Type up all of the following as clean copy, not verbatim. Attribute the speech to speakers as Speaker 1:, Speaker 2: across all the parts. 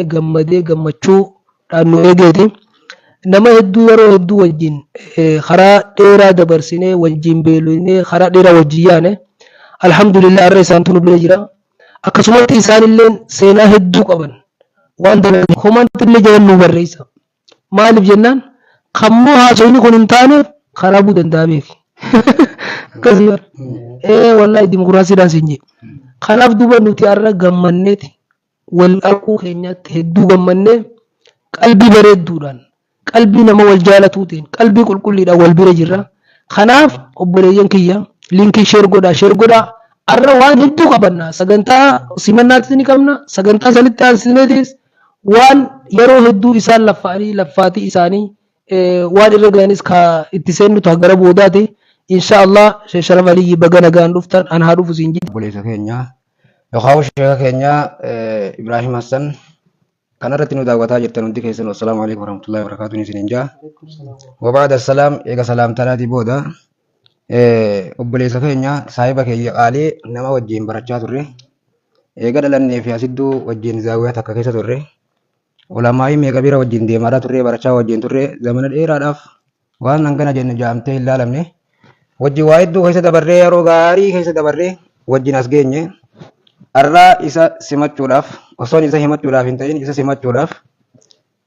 Speaker 1: Gammadee gammachuudhaan nu eegeeti. Nama hedduu yeroo hedduu wajjin karaa dheeraa dabarsinee wajjin beelofnee karaa dheeraa wajjin yaane. Alhamdulillah, har'a isaantu nu bira jira. Akkasumatti isaanillee seenaa hedduu qaban waan dalagan comment illee jalan nu barreessa. Maaliif jennaan, kammoo haasofni kun hin taaneef karaa bu'uu danda'a beeki. Akkasii bara. Ee wallaahi, dimokiraasiidhaan siin jedhe. Kanaaf duuba nuti har'a gammanneeti, wal arguu keenyaatti hedduu gammannee, qalbii bareedduudhaan, qalbii nama wal jaalatuutiin, qalbii qulqulliidhaan wal bira jirra. Kanaaf obboleeyyan kiyya, linkii share godhaa, share godhaa. Har'a waan hedduu qabanna. Sagantaa simannaattis ni qabna. Sagantaa sanitti aansineetis waan yeroo hedduu isaan laffa'anii laffaatii isaanii waan irra gahanis ka itti seennu ta'a gara boodaati. Insha Allah, Sheekh Sharaf Aliyyi, baga nagaan dhuftan, an haa dhufu siin jedhe.
Speaker 2: Obboleessa keenya yookaan sheeka keenya Ibrahim Hassan kanarratti nu daawwataa jirtan hundi keessan, assalaamu alaikum warahmatullahi wabarakatuh isiniin jaa. Wabaada salaam, eega salaamtaadhaatii booda, obboleessa keenya, saahiba keenya qaalii, nama wajjin barachaa turre, eega dhalannee fi asidduu wajjin zaawiyaa takka keessa turre, ulamaa'ii meeqa bira wajjin deemaadhaa turre, barachaa wajjin turre, zamana dheeraadhaaf waan hangana jenne jaamtee hin laalamne wajjin waa hedduu keessa dabarree, yeroo gaarii keessa dabarree wajjin as geenye. Har'aa isa simachuudhaaf, osoon isa himachuudhaaf hin ta'in, isa simachuudhaaf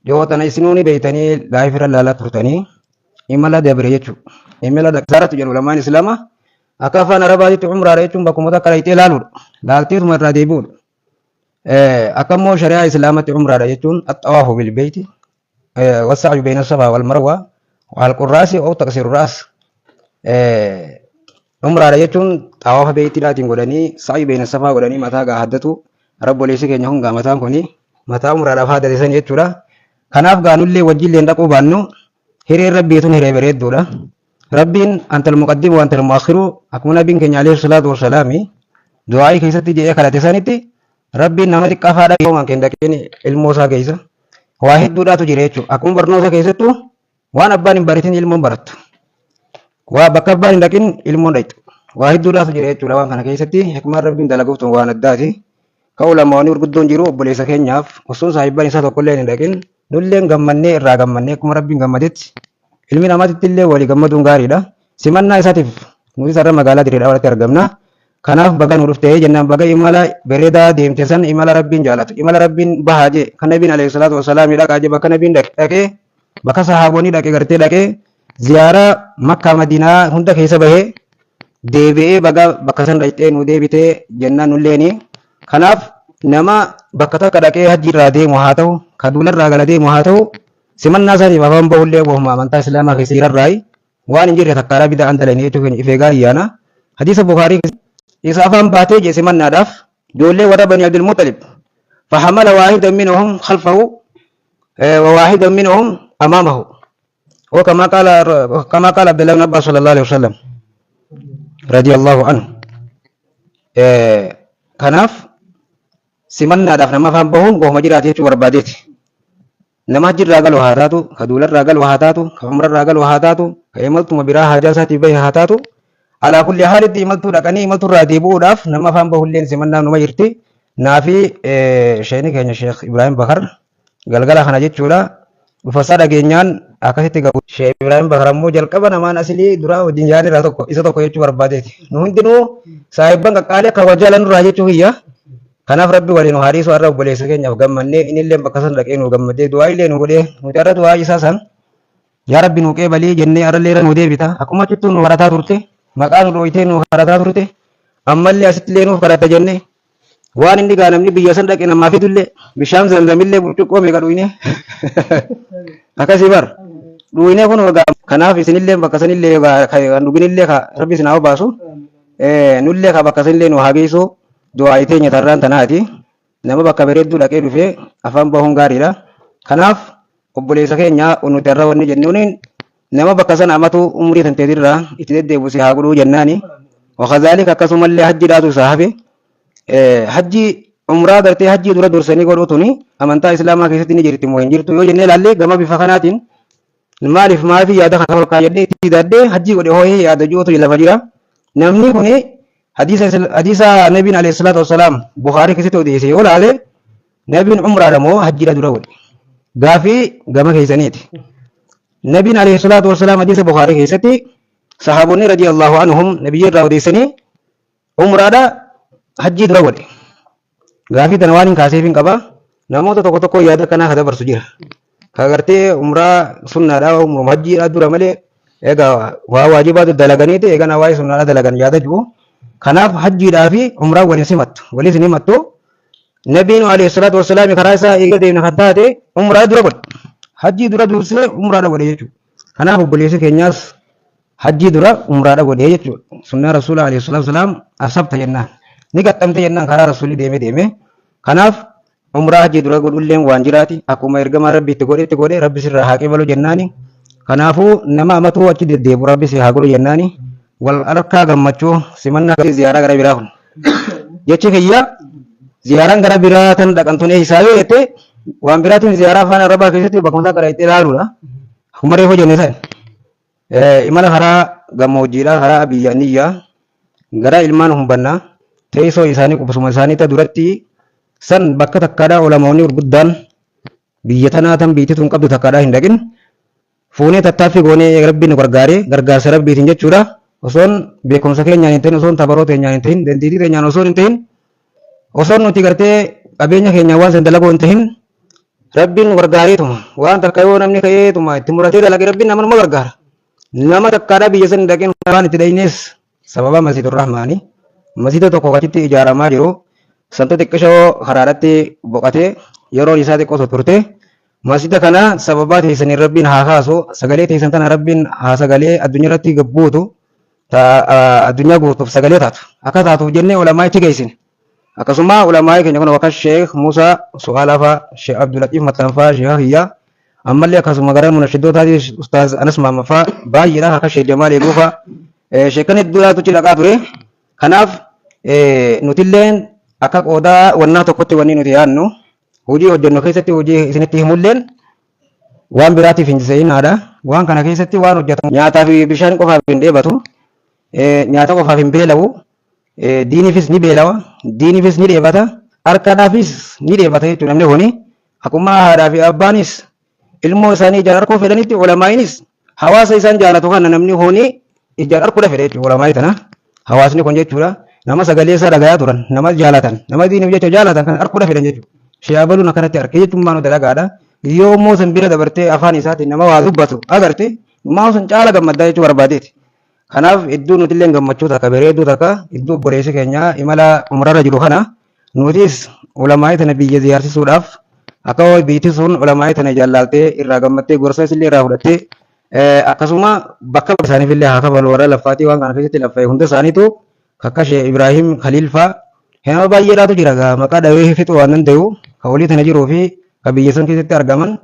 Speaker 2: dhiyoo tana isinuu ni beeytanii, live irra laalaa turtanii, imala dabre jechuudha. Imala zaaratu jedhu lamaan Islaama akka afaan Arabaatitti umraadha jechuun bakkuma takka dhayxee laaluudha. Laalteetuma irraa deebi'uudha. Akka immoo shari'aa Islaamatti umraadha jechuun axxawaafu bilbeeyti والسعي بين الصفا والمروة وحلق الرأس أو تقصير الرأس. Umraadha jechuun xawaafa beeytiidhaatiin godhanii, sa'ii beeyna safaa godhanii, mataa gaa haddatu. Rabboleessi keenya kun gaa mataan kuni mataa umraadhaaf haddate san jechuudha. Kanaaf gaa nullee wajjillee dhaquu baannu, hireen rabbiitun hiree bareedduudha. Rabbiin antal muqaddimu wa antal muakhiru, akkuma nabiin keenya alayhi salaatu wassalaami du'aa'ii keessatti jedhee kadhate sanitti, rabbiin nama xiqqaa faadha waan keenya dhaqeen ilmoo isaa keessa waa hedduudhaatu jira jechuudha. Akkuma barnoota keessattuu waan abbaan hin baratin ilmoon barattu. Waa bakka abbaan hin dhaqin ilmoon dhaqxu. Waa hedduudhaatu jira jechuudha waan kana keessatti. Hikmaan rabbiin dalaguuf tun waan addaati. Ka ulamaawwan gurguddoon jiru, obboleessa keenyaaf osoo saahibban isaa tokkollee hin dhaqin nulleen gammannee, irraa gammannee, akkuma rabbiin gammadetti ilmi namaatitti illee walii gammaduun gaariidha. Simannaa isaatiif nuti sarara magaalaa Dirree Dhawaatti argamna. Kanaaf baga nu dhuftee jennaan, baga imala bareedaa deemte san, imala rabbiin jaalatu, imala rabbiin bahaa jee, kan nabiin alayhi salaatu wasalaam dhaqaa jee, bakka nabiin dhaqee, bakka sahaabonni dhaqe gartee dhaqee, ziyaaraa Makkaa Madiinaa hunda keessa bahee deebi'ee, baga bakka san dhaqxee nu deebitee jennaan nulleeni. Kanaaf nama bakka takka dhaqee hajji irraa deemu haa ta'u, ka duularraa gala deemu haa ta'u, simannaa isaatiif afaan bahullee wahuma amantaa Islaamaa keessa jirarraayi waan hin jirre takkaadhaa bida'aan dalanii jechuu keenya ifee gaariyaana. Hadiisa Bukaarii isa afaan baatee jee simannaadhaaf ijoollee warra Bani Abdul Muxalib, fahamala waahidan minhum khalfahu wa waahidan minhum amaamahu, wa kama qaala Abdullah ibn Abbas sallallahu alaihi wasallam radiyallahu anhu. Kanaaf simannaadhaaf nama afaan bahuun gohuma jiraate jechuu barbaadeeti. Nama hajjirraa galu haa taatu, ka duularraa galu haa taatu, ka umrarraa galu haa taatu, ka imaltuma biraa haajaa isaatiif bahe haa taatu, alaa kulli haalitti imaltuu dhaqanii imalturraa deebi'uudhaaf nama afaan bahulleen simannaa numa jirti. Naafi sheeni keenya Sheekh Ibrahim Bakar galgala kana jechuudha. Dhufasaa dhageenyaan akkasitti gahu. Sheekh Ibrahim Bakar ammoo jalqaba namaan asilii duraa wajjin jaan irraa tokko isa tokko jechuu barbaadeeti. Nu hundinuu saahibban qaqqaalee akka wal jaalannurraa jechuu kiyya. Kanaaf rabbi waliin haa dhiisu. Har'a obboleessa keenyaaf gammannee, innillee bakka san dhaqee nu gammadee, du'aa illee nu godhee, nuti har'a du'aa isaa san yaa rabbi nu qeebalii jennee, har'allee irra nu deebita. Akkuma achittuu nu kadhataa turte, maqaa nu dhooytee nu kadhataa turte, ammallee asitti illee nuuf kadhatta jennee, waan inni gaa namni biyya san dhaqe namaa fidullee, bishaan zamzamillee burcuqqoo meeqa dhuyne akkasii bar dhuyne kun gaa. Kanaaf isinillee bakka sanillee kan dhuginillee ka rabbi isin haa baasu, nullee ka bakka sanillee nu haa geessu. Du'aa teenya tarraan tanaati. Nama bakka bareedduu dhaqee dhufee afaan bahuun gaariidha. Kanaaf obboleessa keenya, nuti har'a wanni jennuun, nama bakka sana amatu umrii tan teetirraa itti deddeebi'u si haa godhuu jennaani. Wakazaalika akkasumallee hajjiidhaatu isaa hafe. Hajji umraa gartee hajjii dura dursanii godhuu tuni amantaa Islaamaa keessatti ni jirti moo hin jirtu yoo jennee ilaalle, gama bifa kanaatiin maaliif maafi yaada kana kaayyadhee itti hidhadhee hajjii godhe hoohee yaada jiruutu lafa jira. Namni kuni hadiisa nabiin alayhi salaatu wassalaam Bukhaarii keessatti odeesse yoo ilaale, Nabiin umraadha moo hajjiidha dura godhe? Gaafii gama keessaniiti. Nabiin alayhi salaatu wassalaam hadiisa Bukhaarii keessatti sahaabonni radiyallahu anhum nabiyyi irraa odeessanii umraadha hajjii dura godhe. Gaafii tana waan hin kaaseef hin qaba. Namoota tokko tokko yaada akkanaa ka dabarsu jira. Ka gartee umraa sunnaadha umruma hajjiidha dura malee egaa waa waajibaa dalaganiiti eegana waa'ee sunnaadha dalagan yaada jiru. Kanaaf hajjiidhaa fi umraan waliin simattu. Waliin sin himattu. Nabiin alayhi salaatu wassalaam karaa isaa eega deemne kan taate umraa dura godhe. Hajjii dura dursee umraadha godhe jechuudha. Kanaaf obboleessi keenyaas hajjii dura umraadha godhe jechuudha. Sunnaa Rasuula alayhi salaatu wassalaam asabta jennaan. Ni qaxxamte jennaan karaa Rasuulli deeme deeme. Kanaaf umraa hajjii dura godhulleen waan jiraati. Akkuma ergamaa Rabbi itti godhe itti godhe Rabbi sirraa haa qeebalu jennaani. Kanaafuu nama amatuu achi deddeebu Rabbi si haa godhu jennaani. Wal harkaa gammachuu simannaa ziyaaraa gara biraa kun. Jechi kiyya ziyaaraan gara biraa tan dhaqan tun eessaa yoo jette waan biraatiin ziyaaraa afaan arabaa keessatti bakkuma isaa gara itti ilaaluudha. Akkuma reefu jenne san imala karaa gammoojjiidhaa karaa biyya niyyaa gara ilmaan humbannaa teessoo isaanii qubsuma isaanii ta duratti san bakka takkaadhaa ulamaonni gurguddaan biyya tanaa tan biitti tun qabdu takkaadhaa hin dhaqin Fuunee tattaaffii goonee Rabbiin nu gargaaree gargaarsa Rabbiitiin jechuudha. Osoon beekumsa keenyaan hin ta'in, osoon tabaroo teenyaan hin ta'in, dandeettii teenyaan osoon hin ta'in, osoon nuti gartee qabeenya keenyaan waan san dalaguu hin ta'in, Rabbiin nu gargaareetuma waan takka yoo namni ka'eetuma itti muratee dalage Rabbiin nama numa gargaara. Nama takkaadhaa biyya san hin dhaqin waan itti dhaynees sababa Masjidur Rahmaani masjida tokko achitti ijaaramaa jiru santu xiqqishoo karaadhatti boqatee yeroon isaa xiqqoo turte. Masjida kana sababaa teessaniin Rabbiin haa kaasu, sagalee teessan tana Rabbiin haa sagalee addunyaa irratti gabbuutu, ta addunyaa guutuuf sagalee taatu. Akka taatuuf jennee ulamaa itti geessine. Akkasuma ulamaa keenya kun akka Sheekh Musaa Su'aalaa faa, Sheekh Abdulatiif Maxxan faa, Sheekh Kiyyaa, ammallee akkasuma gara munashiddootaati Ustaaz Anas Maamma faa baay'eedha akka Sheekh Jamaal Eeguu faa. Sheekkan hedduudhaatu achi dhaqaa ture. Kanaaf nutilleen akka qoodaa wannaa tokkotti wanni nuti yaadnu hojii hojjennu keessatti hojii isinitti himulleen waan biraatiif hin se'inaadha. Waan kana keessatti waan hojjetamu nyaataa fi bishaan qofaaf hin dheebatu, nyaata qofaaf hin beela'u, diiniifis ni beelawa, diiniifis ni dheebata, harkadhaafis ni dheebata jechuudha namni kuni. Akkuma haadhaa fi abbaanis ilmoo isaanii ijaan arkuu fedhanitti ulamaa'inis hawaasa isaan jaalatu kana namni kuni ijaan arkuudha fedha jechuudha ulamaa'ii tana. Hawaasni kun jechuudha nama sagalee isaa dhagayaa turan, nama jaalatan, nama diiniif jecha jaalatan kan arkuudha fedhan jechuudha. Shiyaabaluun akkanatti arke jechuun maanuu dalagaadha. Yoo immoo san bira dabartee afaan isaatiin nama waa dubbatu agarte maa sun caala gammaddaa jechuu barbaadeeti. Kanaaf iddoo nutillee gammachuu takka bareedduu takka iddoo obboleessi keenya imala umrarra jiru kana nutis ulamaa'ii tana biyya ziyaarsisuudhaaf akka biyyi sun ulamaa'ii tana jaallaaltee irraa gammattee gorsa isillee irraa fudhattee akkasuma bakka isaaniif illee haa kafalu warra laffaatii waan kana keessatti laffa'e hunda isaaniitu kakka Sheekh Ibraahim Khaliil faa nama baay'eedhaatu jira gaa maqaa dhawee fixuu waan danda'u ka olii tana jiruu fi ka biyya san keessatti argaman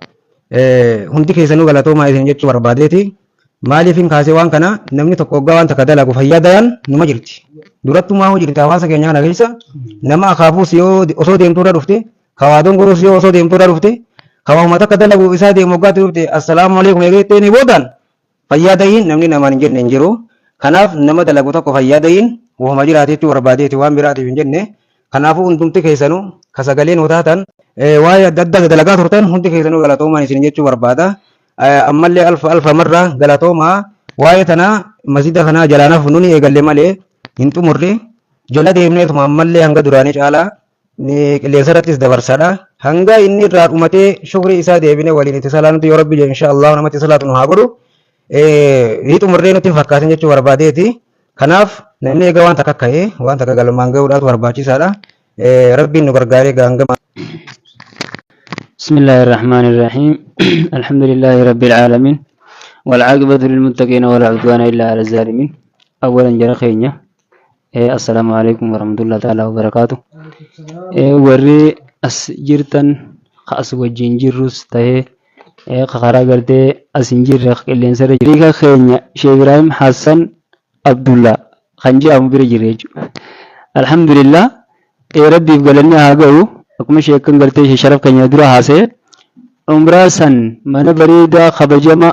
Speaker 2: hundi keessanuu galatoomaa isin jechuu barbaadeeti. Maaliif hin kaasee waan kana namni tokko hoggaa waan takka dalagu fayyaa dayaan numa jirti. Durattumaa hoo jirti hawaasa keenya kana keessa nama akaafuus yoo osoo deemtuu irra dhufte ka waa dongorus yoo osoo deemtuu irra dhufte ka waahuma takka dalagu isaa deemu hoggaa dhufte assalaamu alaikum eegee jetteeni boodaan fayyaa dayiin namni namaan hin jenne hin jiru. Kanaaf nama dalagu tokko fayyaa dayiin wahuma jiraate jechuu barbaadeeti waan biraatiif hin jenne. Kanaafuu hundumti keessanuu ka sagalee nuu taatan waa'ee adda addaa dalagaa turtan hundi keessanuu galatoomaan isin jechuu barbaada. Ammallee alfa alfa marra galatoomaa waa'ee tanaa masjida kanaa jalaan hafu nuni eegalle malee hin xumurre jala deemneetuma ammallee hanga duraanii caalaa ni qilleensa irrattis dabarsadha. Hanga inni irraa dhumatee shukrii isaa deebine waliin itti salaanutti yoo rabbi jedhe insha Allah namatti salaatu nu haa godhu. Ni xumurree nutti hin fakkaatin jechuu barbaadeeti. Kanaaf namni egaa waan takka ka'ee waan takka galmaan gahuudhaatu barbaachisaadha. Rabbiin nu gargaaree gaangama.
Speaker 3: بسم الله الرحمن الرحيم الحمد لله رب العالمين والعاقبة للمتقين ولا عدوان إلا على الظالمين أولا جرى خينيا السلام عليكم ورحمة الله تعالى وبركاته warri as jirtan ka as wajjin jirrus ta'ee ka karaa gartee as hin jirre ka qilleensa irra jiru keenya Sheekh Ibraahim Hassan Abdullah kan jedhamu bira jirra jechuudha. Alhamdulillah Rabbiif galanni haa ga'u akkuma sheekkan gartee Sheekh Sharaf keenya dura haasa'e umraa san mana bareedaa kabajama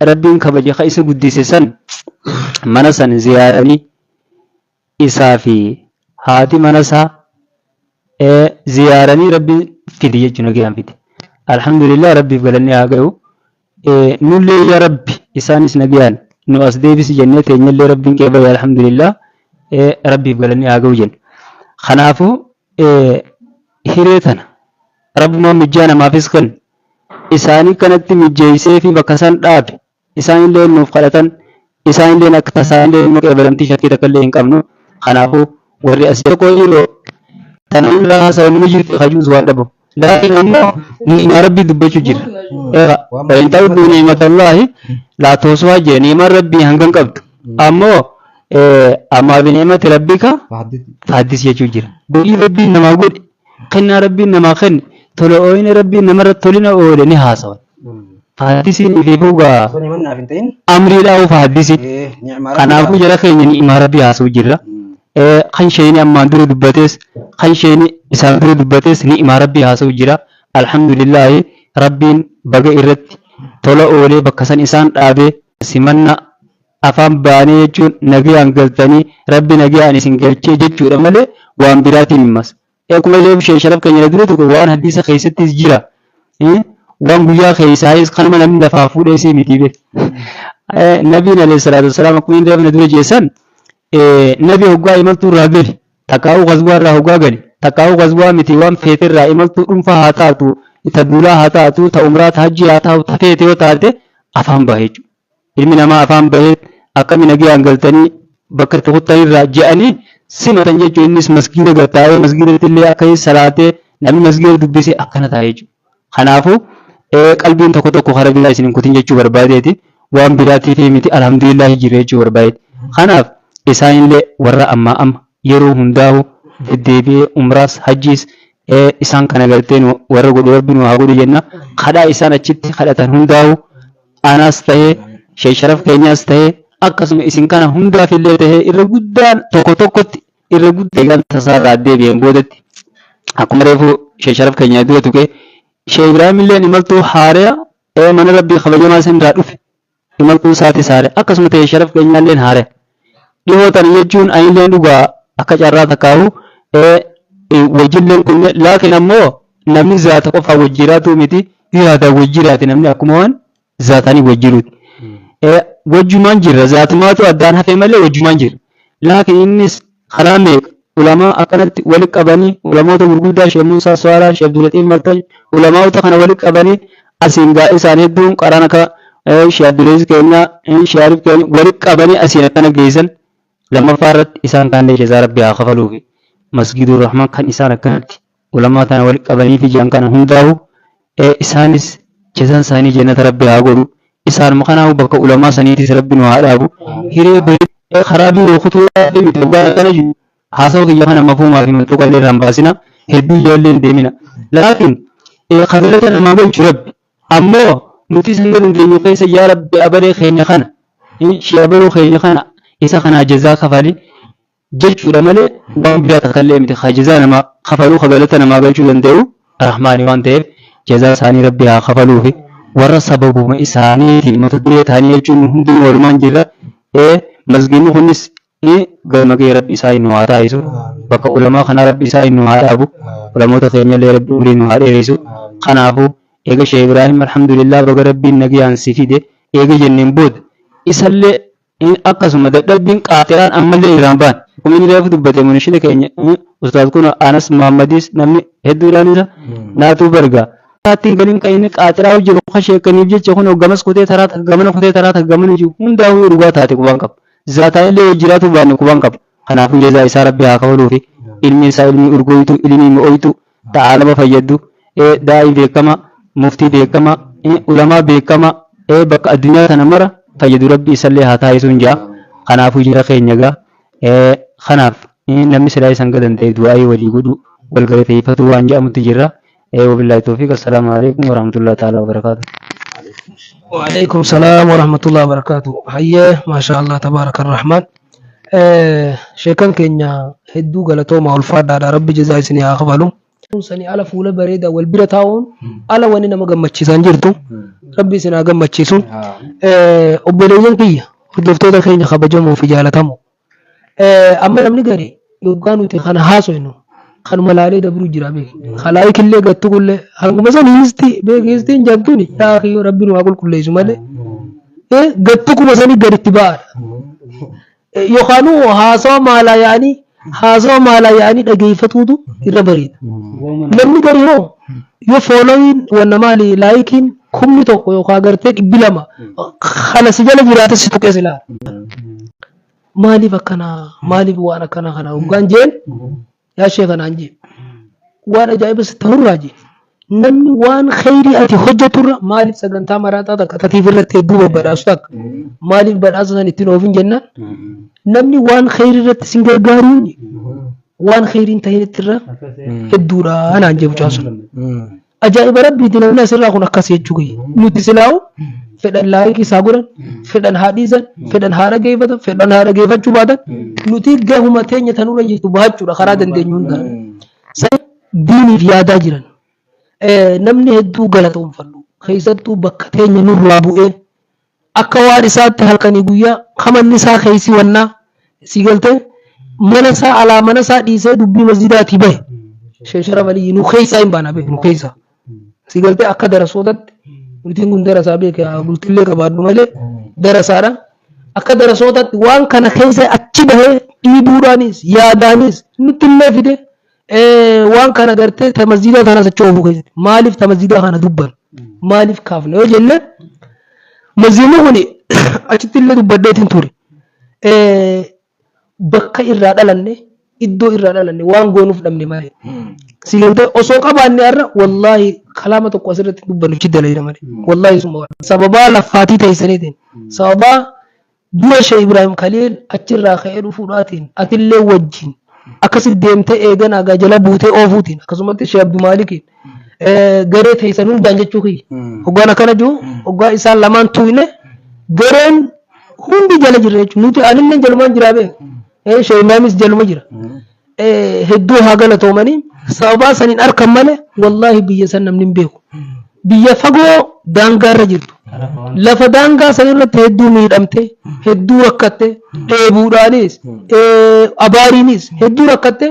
Speaker 3: Rabbiin kabaje ka isa guddise san mana san ziyaaranii isaa fi haati mana isaa ziyaaranii Rabbiin fide jechuun nagayaan fide. Alhamdulillah Rabbiif galanni haa gahu. Nullee yaa Rabbi isaanis nagayaan nu as deebisi jennee teenyallee Rabbiin qeebale alhamdulillah Rabbiif galanni haa gahu jenna. Kanaafuu hiree tana Rabbumaan mijjaa namaafis kenne isaanii kanatti mijjeessee fi bakka san dhaabe isaanillee nuuf kadhatan isaanilleen akka tasaanillee numa qeebalamtii shakkii takkallee hin qabnu. Kanaafuu warri as tokko yeroo tana irraa haasa'u nima jirti kajuus waan dhabu. Laakiin ammoo ni'imaa rabbii dubbachuu jira. Egaa in ta'uddu ni'matallaahi laa tuhsuhaa jira ni'imaan rabbii hangan qabdu. Ammoo ammaa bi ni'mati rabbika fahaddis jechuu jira. Godhii rabbiin namaa godhe kennaa rabbiin namaa kenne tola ooyina rabbiin namarra tolina oole ni haasawan. Fahaddisiin ifeefuu gaa
Speaker 2: Osoo ni'mannaaf hin ta'in
Speaker 3: amriidhaa fahaddisi.
Speaker 2: ni'maa rabbii
Speaker 3: Kanaafuu jara keenya ni'imaa rabbii haasa'u jirra. Kan sheeyni ammaan dura dubbates kan sheeyni isaan dura dubbates ni'imaa rabbii haasa'u jira. Alhamdulillaahi rabbiin baga irratti tola oolee bakka san isaan dhaabee simanna afaan baanee jechuun nagayaan galtanii rabbi nagayaan isin galchee jechuudha malee waan biraatiin himmas. Akkuma illee sheekh Sharaf keenya dura tuqe waan hadiisa keessattis jira. Waan guyyaa keessaayis kanuma namni lafaa fuudhee sii miti beek. Nabiin alayhi salaatu wassalaam akkuma inni reefna dura jeessan nabi hoggaa imaltuu irraa gali takkaa'uu gazwaa irraa hoggaa gali takkaa'uu gazwaa miti waan feete irraa imaltuu dhuunfaa haa taatu ta duulaa haa taatu ta umraa ta hajjii haa taatu ta feete yoo taate afaan baha jechuudha. Ilmi namaa afaan bahee akkami nagayaan galtanii bakka itti kuttan irraa je'anii simatan jechuun innis masgiida gad taa'ee masgiidatti illee akka salaatee namni masgiida dubbisee akkana ta'a jechuudha. Kanaafuu qalbiin tokko tokko karaa biraa isin hin kutin jechuu barbaadeeti waan biraatiif miti alhamdulillaahi jirra jechuu barbaadeeti. Kanaaf isaanillee warra ammaa amma yeroo hundaahu deddeebi'ee umraas hajjiis isaan kana gartee warra godhu rabbi nu haa godhu jenna kadhaa isaan achitti kadhatan hundaahu anaas tahee Sheekh Sharaf keenyaas tahee akkasuma isin kana hundaaf illee tahee irra guddaan tokko tokkotti irra guddaa eegaan tasaa irraa deebi'een boodatti akkuma reefu Sheekh Sharaf keenya dura tuqe Sheekh Ibraahim illeen imaltuu haareya ee mana rabbii kabajamaa isin irraa dhufe imaltuu isaatis haareya akkasuma ta'e Sharaf keenyaa illeen haareya dhihoo tana jechuun anilleen dhugaa akka carraa takkaahu ee wajjilleen kunne laakiin ammoo namni zaata qofaa wajji jiraatuu miti yaadaan wajji jiraate namni akkuma waan zaataanii wajji jiruuti. Wajjumaan jirra zaatumaatu addaan hafe malee wajjumaan jirra. Laakiin innis karaa meeqa ulamaa akkanatti wali qabanii ulamoota gurguddaa Sheekh Muusaa Suwaalaa Sheekh Abdulaxiif Martaj ulamaa'ota kana wali qabanii asiin gaa isaan hedduun qaraan akka Sheekh Abdulaziz keenya Sheekh Arif keenya wali qabanii asiin akkana geessan lammaffaa irratti isaan kaanillee jazaa rabbi haa kafaluufi masgiidul rahmaan kan isaan akkanatti ulamaa tana wali qabanii fi jiran kana hundaahu isaanis jazaan isaanii jannata rabbi haa godhu isaanuma kanaahu bakka ulamaa saniitis rabbi nu haa dhaabu hiree bareedaa karaa biroo kutuudhaaf miti hoggaan akkana jiru haasawa kiyya kana mafuumaa fi manxuqa illee irraa hin baasina hedduu ijoollee hin deemina laakiin ka galata namaa galchu rabbi ammoo nutis hanga dandeenyu keessa yaa rabbi abalee keenya kana shi abaluu keenya kana isa kanaa jazaa kafali jechuudha malee waan biraa takka illee miti ka jazaa namaa kafaluu ka galata namaa galchuu danda'u rahmaani waan ta'eef jazaa isaanii rabbi haa kafaluufi warra sababuma isaaniitiin mata duree ta'anii jechuun nu hundinuu walumaan jirra ee masgiinni kunis galma ga'ee rabbi isaa nu haa taasisu bakka ulamaa kanaa rabbi isaa nu haa dhaabu ulamoota keenya illee rabbi umrii nu haa dheeressu kanaafuu eega Sheekh Ibraahim alhamdulillah baga rabbiin nagayaan si fide eega jenneen booda isallee Akkasuma dadhabbiin qaaxiraan ammallee irraa hin baane. Akkuma inni reefu dubbate munishida keenya ustaaz kun Anas Muhammadis namni hedduudhaan isa naatuu barga. Ittiin galin kan inni qaaxiraa hojjetu kan sheekaniif jecha kun gamas kutee taraa takka gamana kutee taraa takka gamana jiru hundaa'uu yoo dhugaa taate qubaan qaba. Zaataan illee yoo jiraatu baanne qubaan qaba. Kanaafuu jazaa isaa rabbi haa kafaluufi ilmi isaa ilmi urgooytu ilmi mi'ooytu ta aalama fayyaddu daa'ii beekama muftii beekama ulamaa beekama bakka addunyaa tana mara fayyadu rabbi isallee haa taasisuun ja'a kanaafuu jara keenya gaa kanaaf namni silaa isan gadan ta'e du'aa'ii walii godhu wal galateeffatu waan jedhamutti jirra wabillahi tawfiiq assalaamu alaikum warahmatullahi ta'ala wabarakaatu.
Speaker 1: وعليكم السلام ورحمة الله وبركاته حياه ما شاء الله تبارك الرحمن Sheekan keenya hedduu galatoomaa ulfaadhaadha rabbi jazaa isinii haa kafalu. Sanii ala fuula bareedaa wal bira taa'uun ala wanni nama gammachiisan jirtu rabbi isin haa gammachiisu. Obboleeyyan kiyya hordoftoota keenya kabajamoo fi jaalatamoo. Amma namni gari yoggaa nuti kana haasoynu Kanuma laalee dabruu jira beeki. Kalaayikillee gattu kullee hanguma san hiisti beeki hiistiin jabtuuni yaa akhi rabbi nu haa qulqulleessu malee. Gattu kuma sanii gaditti ba'aadha. Yookaanuu haasawa maalaa yaa'anii haasawa maalaa yaa'anii dhageeffatuutu irra bareeda. Namni garii hoo yoo foolowiin wanna maali laayikiin 1000 yookaan gartee 200 kana si jala jiraate si tuqee si laala. Maaliif akkanaa maaliif waan akkanaa kana hoggaan jeen yaa sheeka naan jee waan ajaa'iba si ta'urraa jee namni waan kheyrii ati hojjeturra maaliif sagantaa maraaxaa takka tatiif irratti hedduu babbadhaasu takka maaliif badhaasa san ittiin oofin jennaan namni waan kheyrii irratti sin gargaaruu waan kheyriin ta'initti irra hedduudha naan jee mucaan sun. Ajaa'iba rabbiiti namni asirraa kun akkas jechuu kiyya. Nuti silaa'u fedhan laayikii isaa godhan, fedhan haa dhiisan, fedhan haa dhageeffatan, fedhan haa dhageeffachuu baatan nuti gahuma teenya tanurra jirtu bahachuudha karaa dandeenyu hundaan. San diiniif yaadaa jiran. Namni hedduu galatoomfadhu. Keessattuu bakka teenya nurraa bu'ee Akka waan isaatti halkanii guyyaa kamanni isaa keessi wannaa sii galtee mana isaa alaa mana isaa dhiisee dubbii masjidaatii bahe. Sheekh Sharaf Aliyyi nu keessaa hin baana beek nu keessaa. Sii galtee akka darasootatti bultiin kun darasaa beek bultillee qabaadhu malee darasaadha. Akka darasootatti waan kana keessa achi bahee dhiibuudhaanis yaadaanis nutti illee fide waan kana gartee ta masjidaa tana achi oofuu keessatti maaliif ta masjidaa kana dubban maaliif kaafna yoo jenne masjidni kun achitti illee dubbadheetiin ture bakka irraa dhalanne iddoo irraa dhalanne waan goonuuf dhabne malee si galtee osoo qabaanne har'a wallaahi kalaama tokko asirratti dubbannu achi dalayna malee wallaahi summa sababaa laffaatii teessaniitiin sababaa Dura Sheeh Ibraahim Kaliil achirraa ka'ee dhufuudhaatiin atillee wajjin akkasitti deemtee eeganaa gaa jala buutee oofuutiin akkasumatti Sheeh Abdumaalikiin garee teessan hundaan jechuu kiyya. Hoggaan akkana jiru hoggaa isaan lamaan tuuyne gareen hundi jala jirra jechuudha. Nuti anillee jalumaan jiraa beeku. Sheeh Ibraahimis jaluma jira. Hedduu haa galatoomanii sababaa saniin arkan malee wallaahi biyya san namni hin beeku. Biyya fagoo daangaarra jirtu. Lafa daangaa san irratti hedduu miidhamte, hedduu rakkatte, dheebuudhaanis, abaariinis hedduu rakkatte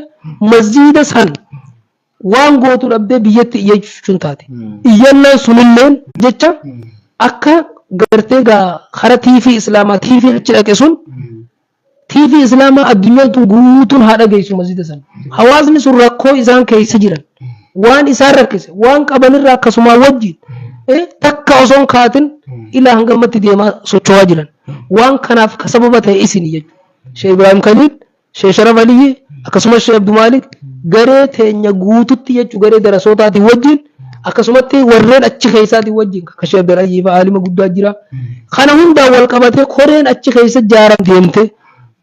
Speaker 1: masjiida san waan gootu dhabdee biyyatti iyyachuun taate. Iyyannaan sunilleen jecha akka gartee gaa kara tiifii islaamaa tiifiin achi dhaqe sun TV Islaamaa addunyaan tun guutuun haa dhageessu masjida sana. Hawaasni sun rakkoo isaan keessa jiran, waan isaan rakkise, waan qabanirraa akkasumaa wajjin takka osoo hin kaatin ilaa hanga ammatti deemaa socho'aa jiran. Waan kanaaf ka sababa ta'e isini jechuudha. Sheekh Ibraahim Kaliil, Sheekh Sharaf Aliyyi, akkasumas Sheekh Abdumaalik garee teenya guututti jechuu garee darasootaatiin wajjin akkasumatti warreen achi keessaatiin wajjin akka Sheekh Abdul fa'a aalima guddaa jira. Kana hundaan wal qabatee koreen achi keessa jaaram deemte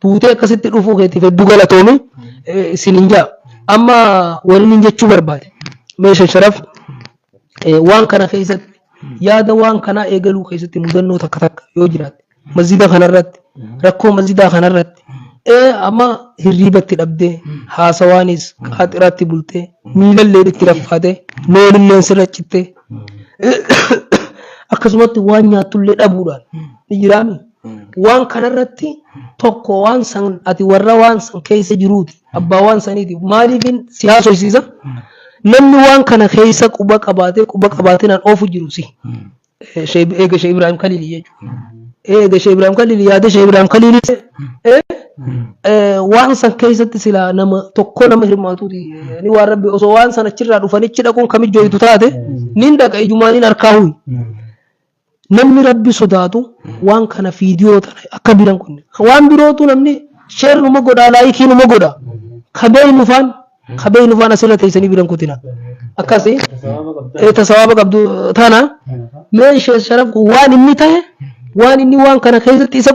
Speaker 1: buutee akkasitti dhufuu keetiif hedduu galatoomi isin hin jaa. Amma wanni hin jechuu barbaade meesha sharaf waan kana keessatti yaada waan kanaa eegaluu keessatti mudannoo takka takka yoo jiraatte masjida kanarratti rakkoo masjidaa kanarratti amma hirriibatti dhabdee haasawaanis qaaxiraatti bultee miilallee itti raffaatee loonilleen sirra cittee akkasumatti waan nyaattullee dhabuudhaan ni jiraami. Waan kanarratti tokko waan san ati warra waan san keessa jiruuti abbaa waan saniiti maaliifin si haasofsiisa namni waan kana keessa quba qabaatee quba qabaatinaan oofu jiru si. Eega Sheekh Ibrahim Khalili jechuudha. Eega Sheekh Ibrahim Khalili yaada Sheekh Ibrahim Khalili waan san keessatti silaa nama tokko nama hirmaatuuti. Ni waan rabbi osoo waan san achirraa dhufanichi dhaquun kamijjooytu taate nin dhaqa ijumaaniin harkaa huyi. Namni rabbi sodaatu waan kana fiidiyoo tana akka biran kunne. Waan birootu namni sheer numa godhaa laayikii numa godha. Kabee nufaan Kabee nufaan asirra teessanii biran kutina. Akkasi ta sawaaba qabdu tana mee Sheekh Sharaf kun waan inni tahe waan inni waan kana keessatti isa